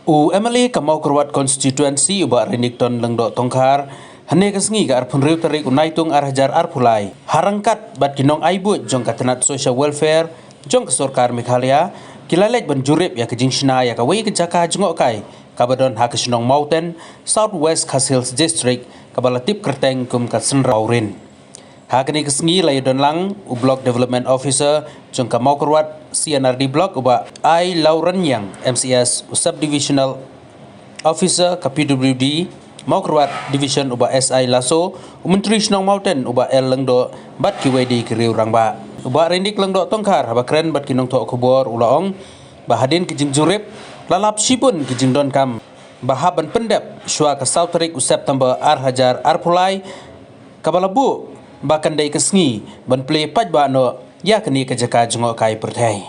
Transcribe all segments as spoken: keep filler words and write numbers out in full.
U M L A ka Mawkyrwat Constituency u Bah Ryndiek Lyngdoh Tongkhar, hynne ka sngi ka arphew hynriew tarik u Naitung ar hajar arphew lai, ha ryngkat bad ki nongai buit jong ka tnat Social Welfare jong ka sorkar Meghalaya, ki la leit ban jurip ïa ka jingshna ïa kawei ka jaka jngohkai kaba don ha ka shnong Mawten, South West Khasi Hills District, kaba la tip kyrteng kum ka Synrang Mawrin. Ha kane ka sngi la ïadon lang u Block Development Officer jong ka Mawkyrwat C and R D Block u Bah I Lawranyang, M C S, u Subdivisional Officer ka P W D Mawkyrwat Division u Bah S I Lasso, u Myntri Shnong Mawten u Bah L Lyngdoh, bad kiwei de ki riew rangbah. U Bah Ryndiek Lyngdoh Tongkhar, haba kren bad ki nongthoh khubor, u la ong ba hadien ka jingjurip, la lap shibun ki jingdonkam ba hap ban pyndep shuwa ka saw tarik u September ar hajar arphew lai, kaba la buh ba kan dei ka sngi ban plie paidbah noh ïa kane ka jaka jngohkai pyrthei.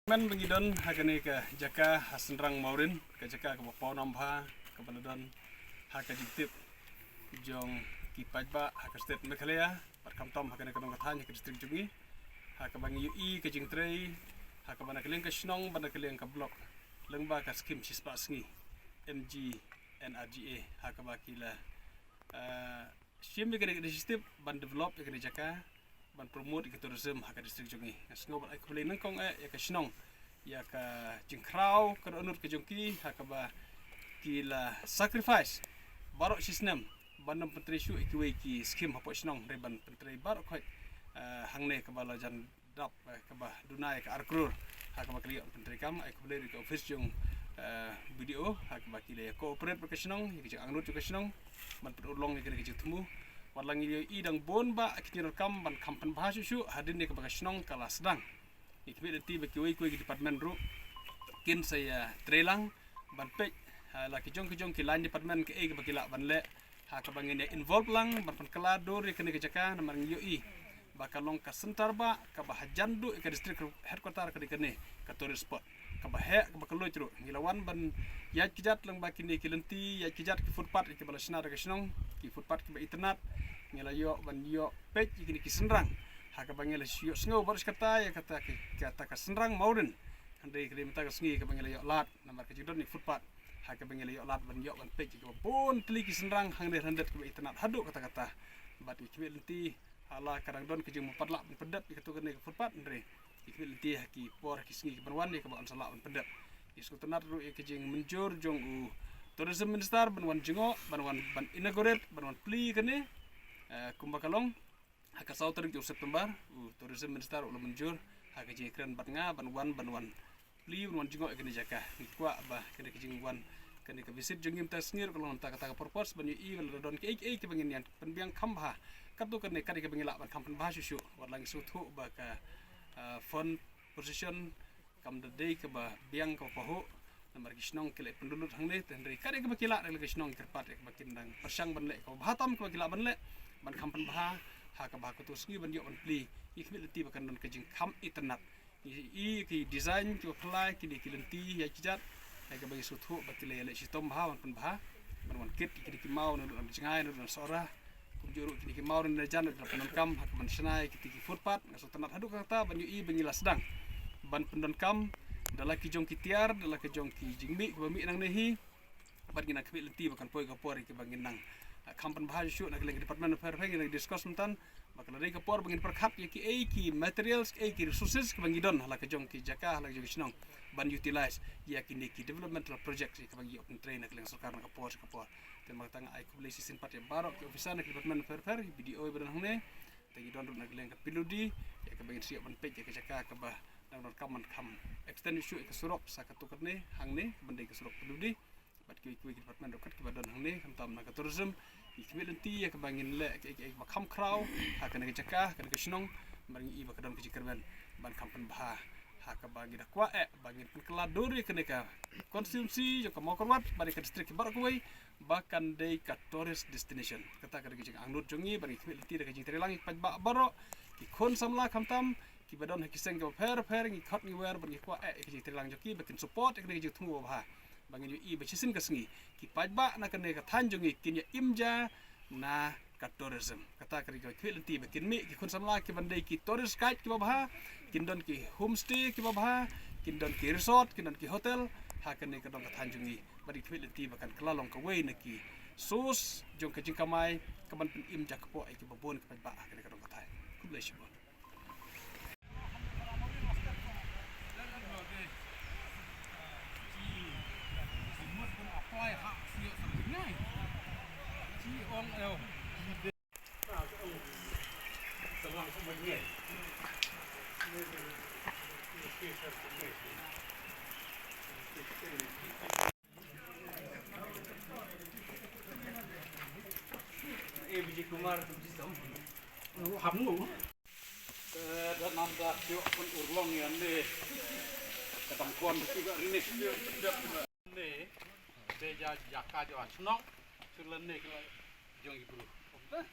Mynba ngi don ha kane ka jaka ha Synrang Mawrin, ka jaka kaba pawnam bha, kaba la don ha ka jingtip jong ki paidbah ha ka state Meghalaya, bad khamtam ha kane ka nongkatha ha ka district jong ngi, ha kaba ngi ïohi ka jingtrei ha kaba na ka liang ka shnong bad na ka liang ka block, lyngba ka skim shispah sngi M G N R G A, ha kaba ki la, eh, shim ïa kane ka initiative ban develop ïa kane ka jaka, ban promote ïa ka tourism ha ka district jong ngi. Nga sngew bad ai khublei nyngkong eh ïa ka shnong, ïa ka jingkhraw ka dohnud ka jong ki, ha kaba ki la sacrifice baroh shi snem ban ym pyntrei shuh ïa kiwei ki skim hapoh shnong, hynrei ban pyntrei baroh khoit, eh, hangne kaba la jan dap, eh, kaba duna ïa ka ar klur, ha kaba ki la ïoh ban pyntrei kam. Ai khublei ruh ïa ka office jong, eh, B D O, ha kaba ki la ïa cooperate bad ka shnong, ïa ka jingangnud jong ka shnong ban pynurlong ïa kane ka jingthmu. Wat la ngi ïohi dang bun bah ki jingdonkam ban kham pynbha shuh shuh hadien ïa kaba ka shnong ka la sdang. Ngi khmih lynti ba kiwei kiwei ki department ruh kin sa ïa trei lang ban peit, ha, la ki jong ki jong ki line department kaei kaba ki lah ban leh, ha kaba ngin ïa involve lang ban pynkylla dur ïa kane ka jaka, namar ngi ïohi ba ka long ka center bah kaba hajan duh ïa ka district headquarter ka dei kane ka tourist spot. Kaba heh, kaba kylluid ruh, ngi la wan ban ïaid kjat lyngba kine ki lynti, ïaid kjat ki footpath ïa kiba la shna da ka shnong, ki footpath kiba itynnad, ngi la ïoh ban ïoh peit ïa kine ki synrang, ha kaba ngi la ïoh sngew baroh shi katta ïa kata ki, kata ka Synrang Mawrin. Hynrei ka dei mynta ka sngi kaba ngi la ïoh lad, namar ka jingdon ïa ki footpath, ha kaba ngi la ïoh lad ban ïoh ban peit ïa kiba bun tylli ki synrang hangne hyndet kiba itynnad haduh katta katta. Bad ngi khmih lynti, ha la ka dang don ka jingmyntoi lah ban pyndep ïa kato kane ka footpath, hynrei ngi khmih lynti ha ki por ha ki sngi kiban wan ïa kaba yn sa lah ban pyndep. Ngi sngewtynnad ruh ïa ka jingmynjur jong u Tourism Minister ban wan jngoh, ban wan ban inaugurate, ban wan plie ïa kane, eh, kumba ka long. Ha ka saw tarik jong September, u Tourism Minister u la mynjur ha ka jingkren bad nga ban wan, ban wan plie, ban wan jngoh ïa kane ka jaka. Ngi kwah ba kane ka jingwan, kane ka visit jong ngi mynta ka sngi ruh ka long na kata ka purpose, ban ïohi ba lada don kiei kiei kiba ngin ïa pynbiang kham bha, katto katne kat ïa kaba ngi lah ban kham pynbha shuh shuh. Wat la ngi sngewthuh ba ka, ah, fund position kam da dei kaba biang kaba pahuh, namar ki shnong ki la pynlut lut hangne, te hynrei kat ïa kaba ki lah, ïa la ki shnong kyrpad ïa kaba kin dang pyrshang ban leh kaba bha tam kaba ki lah ban leh, ban kham pynbha, ha kaba ha kato ka sngi ban ïoh ban plie. Ngi khmih lynti ba kan don ka jingkham itynnad. Ngi ïohi ki design kiba phylla, kine ki lynti ïaid kjat, ha kaba ngi sngewthuh ba ki la ïaleh shitom bha ban pynbha, ban wan kit ïa kine ki maw naduh na jngai, naduh na Sohra. Kumjuh ruh kine ki maw naduh na jan, naduh na pyndonkam ha kaban shna ïa kiti ki footpath. Nga sngewtynnad haduh katta ban ïohi ba ngi la sdang ban pyndonkam da la ki jong ki tiar, da la ki jong ki jingmih kiba mih nangne hi. Bad ngi nang khmih lynti ba kan poi ka por ïa kiba ngin nang, ah, kham pynbha shuh na ka liang ki department pher pher, ngi nang discuss mynta ba ka la dei ka por ba ngin pyrkhat ïa kiei ki materials, kiei ki resources kiba ngi don ha la ka jong ki jaka, ha la ka jong ki shnong, ban utilize ïa kine ki developmental projects ïa kiba ngi ïoh pyntrei na ka liang sorkar na ka por sha ka por. Te namar kata nga ai khublei shisien pat ïa baroh ki officer na ki department pher pher, B D O ba don hangne. Te ngi don ruh na ka liang ka P W D ïa kaba ngin sa ïoh ban peit ïa ka jaka kaba dang donkam ban kham extend shuh ïa ka surok sa katto katne hangne, ban dei ka surok P W D. Bad kiwei kiwei ki department ruh kat kiba don hangne, khamtam na ka tourism. Ngi khmih lynti ïa kaba ngin leh kiei kiei kiba kham khraw ha kane ka jaka, ha kane ka shnong. Namar ngi i ba ka don ka jingkyrmen ban kham pynbha, ha kaba ngi da kwah eh ba ngin pynkylla dur ïa kane ka constituency jong ka Mawkyrwat bad ïa ka district baroh kawei ba kan dei ka tourist destination. Kata ka dei ka jingangnud jong ngi, bad ngi khmih lynti da ka jingtrei lang ïa ki paidbah baroh, ki khun samla khamtam kiba don ha ki seng kiba pher pher, ngi khot ngi wer bad ngi kwah eh ïa ka jingtrei lang jong ki ba kin support ïa kane ka jingthmu ba bha, ba ngin ïohi ba shisien ka sngi ki paidbah na kane ka thaiñ jong ngi kin ïa im ja na ka tourism. Kata ka dei ka khmih lynti ba kin mih ki khun samla kiban dei ki tourist guide kiba bha, kin don ki homestay kiba bha, kin don ki resort, kin don ki hotel, ha kane ka dong ka thaiñ jong ngi, bad ngi tip lynti ba kan kylla long kawei na ki source jong ka jingkamai, ka ban pynim jakpoh ïa kiba bun ki paidbah ha kane ka dong ka thaiñ. Khublei shibun. Te da nam da shu pynurlong ïa ne. Ka dang kwah ki ba ri ne. Ne. Te ïa jaka jong shnong. Shu lane ki la jong i bru. Eh.